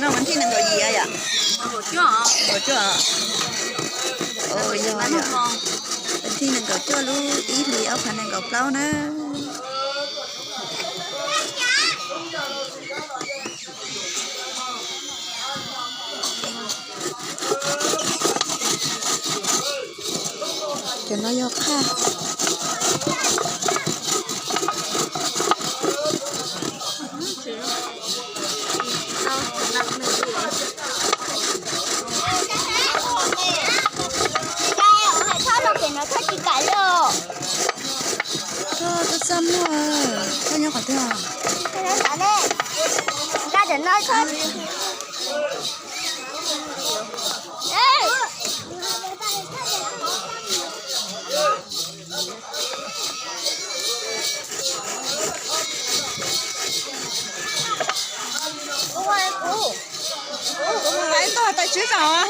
Vas thib nees nkaum yim yom? Vas thib nees nkaum cuaj lub ib hlis ob phav nees nkaum plaub na. Cov no yog qhaj. Txhob muag, txhob nyob qhov twg. Kuv mus nqa ib tog tais tswv zog.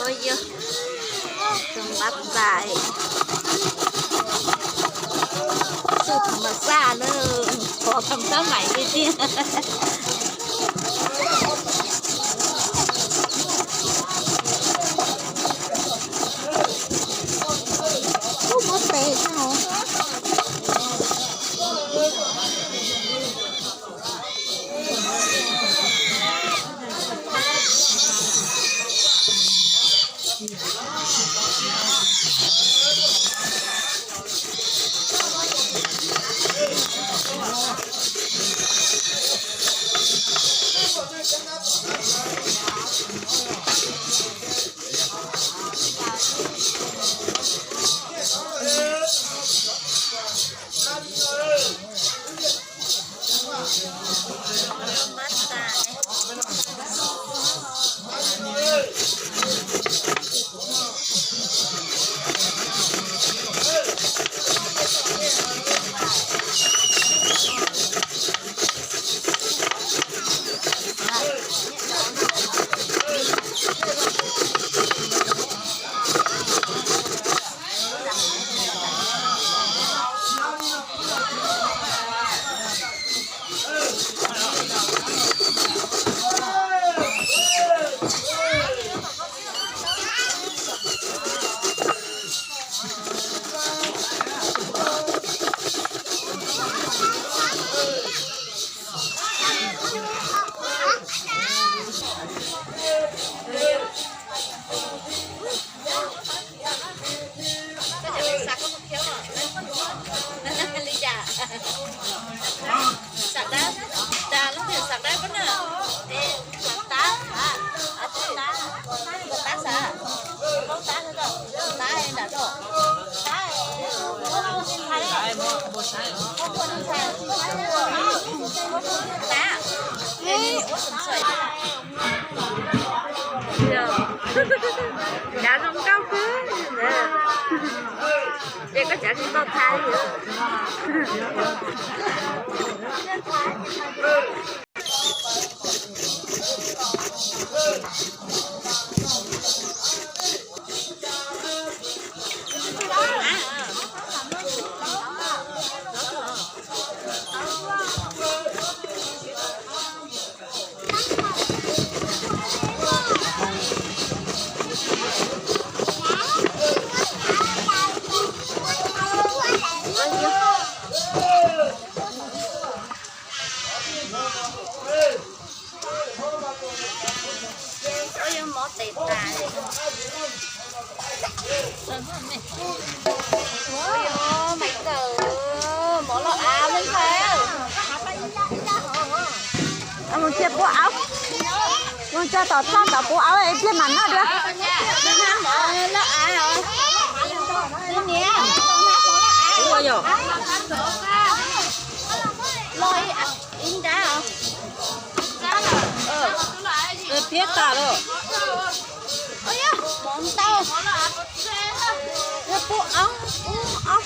Ua yog, tus npab npais, tus thas mas xaj lawm, qhov thas mas xaj mais li tiag. Ub, muab pes xwb hos. Cav zoo nkauj kawg ntawd. Ces koj cav tsis tau thaij li. Ua yog mov tes tas li. Ua yog Maiv Kawm, mov loj av me ntxhais. Mus cia puab aub, mus tso tom txaj tod puab aub es pliag mam noj dua. Thiab tas lawm. Mov ntau, puab aub, puab aub.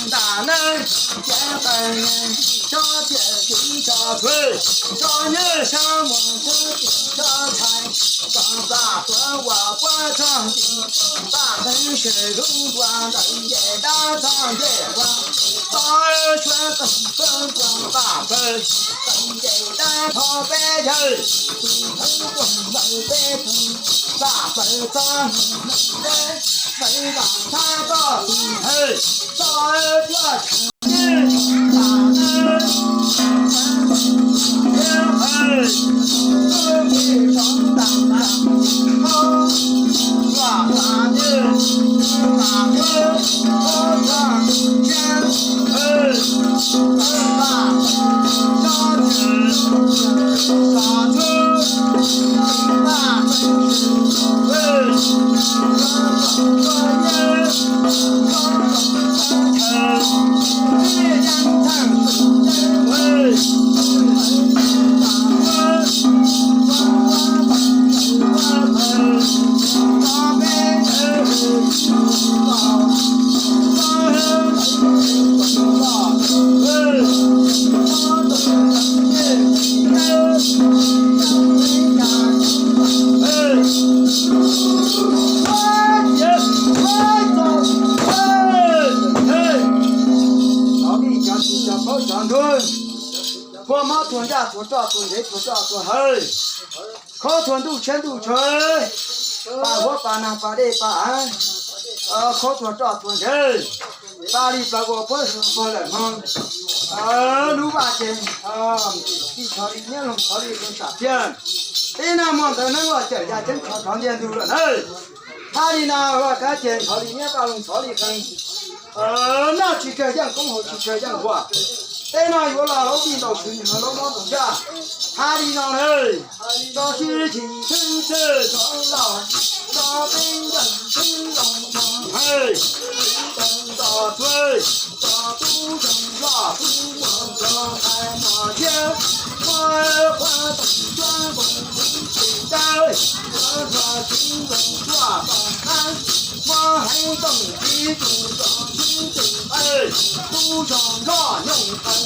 Ntawm nawb, cov qas tsob tiam tiv tso thuv, tso nywj sab muag tsob tim tsob ntxhais, tso plam tuav uas puab txog tim, paj teeb sawv lub npua ntawm nce dab txog nce qua, toj suav toog pab npua paj pawg, ntawm nce dab thov peb yawg, tus thawv tuag ntawm peb tug, paj pawg txog mus neej deb, pawg vam thab toj tus ntawd, txoj pluaj tshawv nyob tshov tas nawb, thiab hawm, tub nqi tshov tas tas, pluaj tas nyob tas huab, huab txog tus tshiab, hawm, pawg vam, tsob tshawv, txog txhub, paj pawg, hawm, tsob tsoom tuaj nyob, tsob tsoom txhawv, tsob tsoom txhawv, tsob yeeb thawj tsoom yeeb, hawm, Puab mob txhua ntsaj txhua roj txhua ntsev txhua roj txhua hawv, khob txhua ntuj tshiab ntuj tshawv, pas huab pas nag pas dej pas av, khob txhua roj txhua ntsev, tas li plaws ua puab pog lawm hmo. Lub vaj ces tij txhov li nyiab, loog txhov li loog sam phiaj, teb nag hmo ntawd neeb loj cawm ya ceeb tsho rov ntiag ntug lawm nawb. Hab li no vaj kab ces txhov li nyiab, vaj loog txhov li qee, noj tsis kawg yeej koob, haus tsis kawg yeej huam. Teb no yuav los laub vij ntaus tshwv, yuav los laub mob ntaus ntsaj. Hab li no nawb, tso sib thim xwb xwb tso los, tso peb nkees xwb los tso hawm, tso txhua, tso tub zoov loj tub muag, tso hais mos thiab, muab quab toom cuab nkoos kuv tseem dawb, muab hlo txiv nkoos cuaj tom qab, muab heev toom txiv tus zos txwb tus nqawj, tub zoov loj nyooj qees